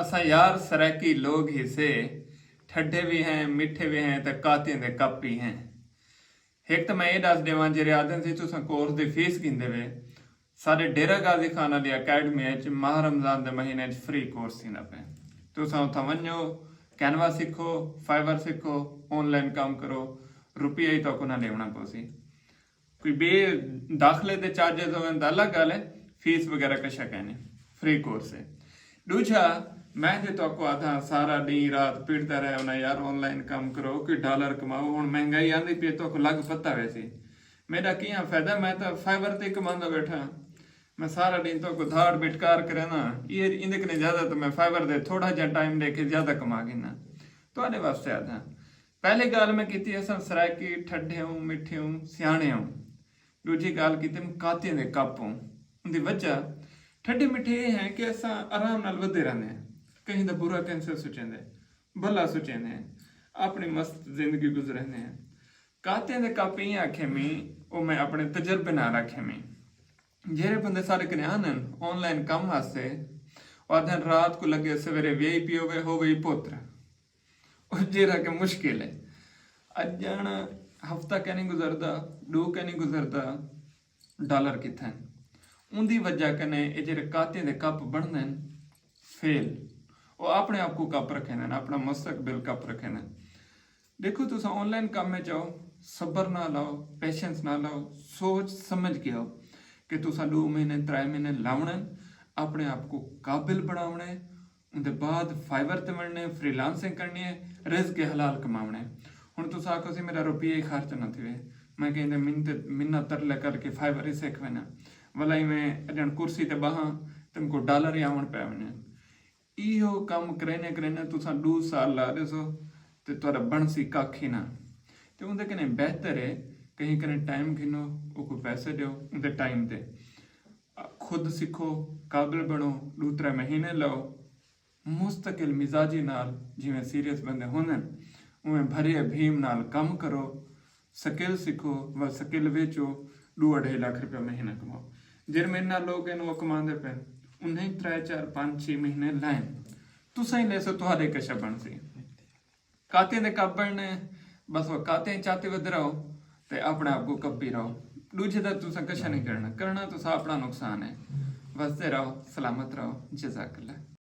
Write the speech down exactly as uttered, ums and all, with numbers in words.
اساں یار سرائیکی لوگ ہیسے، ٹھڈے وی ہیں، مٹھے وی ہیں تے کاتیں دے کپ وی ہیں۔ ہک تاں میں اے ݙس ݙیواں، جیڑھے آہدن سی تساں کورس دی فیس گھندے وے، ساݙے ڈیرہ غازی خان آلی اکیڈمی اچ ماہ رمضان دے مہینے اچ فری کورس تھیندا پئے۔ تساں اتھاں ونڄو، کینوا سکھو، فائیور سکھو، آن لائن کم کرو، روپیہ ہی تہاکوں نہ ݙیوݨا پوسی۔ کوئی ٻئے داخلے دے چارجز ہوون تاں الڳ ڳالھ ہے، فیس وغیرہ کشا کائنی، فری کورس ہے۔ ݙوجھا، میں جے تہاکوں آہداں سارا ݙینہہ رات پڑدا رہیا انہاں یار، آن لائن کم کرو، کوئی ڈالر کماؤ، ہݨ مہنگائی آندی پئی ہے، تہاکوں لڳ پتہ ویسی میݙا کیہاں فائدہ، میں تاں فائیور تے کماندا ٻیٹھاں۔ میں سارا ݙینہہ تہاکوں دھاڑ بٹکار کریندا، ایہ ایندے کنیں زیادہ تاں میں فائیور تے تھوڑا جیہا ٹائم ݙے کے زیادہ کما گھناں۔ تہاݙے واسطے آہداں، پہلی ڳالھ میں کیتی اساں سرائیکی ٹھڈے ہوں، مٹھے ہوں، سیاݨے ہوں۔ ݙوجھی ڳالھ کیتی ہم کاتیں دے کپ ہوں۔ اوندی وجہ ٹھڈے مٹھے اے ہیں کہ اساں آرام نال ودے رہندے ہیں، کہیں دا برا کینسر سوچیندے، بھلا سوچیندے ہیں، اپݨی مست زندگی گزریندے ہیں۔ کاتیں دے کپ ایں آکھے میں، او میں اپݨے تجربے نال آکھے میں۔ جیڑھے بندے ساݙے کنے آندن آن لائن کم واسطے، او آہدن رات کوں لڳے سویرے وی آئی پی ہووے، ہووے ہی پتر۔ او جیڑھا کہ مشکل ہے۔ اڄ ڄاݨ ہفتہ کینی گزردا، ݙو کینی گزردا، ڈالر کتھن۔ اوندی وجہ کنے اے جیڑھے کاتیں دے کپ بݨدن، فیل۔ او اپݨے آپ کوں کپ رکھیندن، اپݨا مستقبل کپ رکھیندن۔ ݙیکھو تساں آن لائن کم وچ آؤ، صبر نال آؤ، پیشنس نال آؤ، سوچ سمجھ کے آؤ کہ تساں ݙو مہینے، ترائے مہینے لاوݨن، اپݨے آپ کوں قابل بݨاوݨے، اوندے بعد فائیور تے ونڄݨے، فری لانسنگ کرݨی ہے، رزق حلال کماوݨے۔ ہݨ تساں آکھو سی میݙا روپیہ ہی خرچ نہ تھیوے، میں کہیں دے منت، منت ترلے کر کے فائیور ہی سکھ وینداں، ولا ایویں اڄݨ کرسی تے ٻہاں تے میکوں ڈالر ہی آوݨ پئے ونڄن۔ ایہو کم کریندے کریندے تساں ݙو سال لا ݙیسو تے تہاݙا بݨسی ککھ ہی نہ۔ تے اوندے کنے بہتر ہے کہیں کنے ٹائم گھنو، اوکوں پیسے ݙیو اوندے ٹائم تے۔ خود سکھو، قابل بݨو، ݙو ترے مہینے لو، مستقل مزاجی نال، جیویں سیریس بندے ہوندن، اوویں بھرے بھیم نال کم کرو، سکل سکھو، ول سکل ویچو، ݙو اڈھائی لکھ روپیہ مہینہ کماؤ۔ جیڑھے میݙے نال لوگ ہن، او کماندے پئن، انہیں ترے، چار، پنج، چھ مہینے لائن۔ تساں ہی لیسو، تہاݙے کشا بݨسی۔ کاتیں دے کپ بݨݨے، بس او کاتیں چاتے ودے رہو تے اپݨے آپ کوں کپی رہو۔ ݙوجھے دا تساں کشا نہیں کرݨا، کرݨا تساں اپݨا نقصان ہے۔ وسدے رہو، سلامت رہو۔ جزاک اللہ۔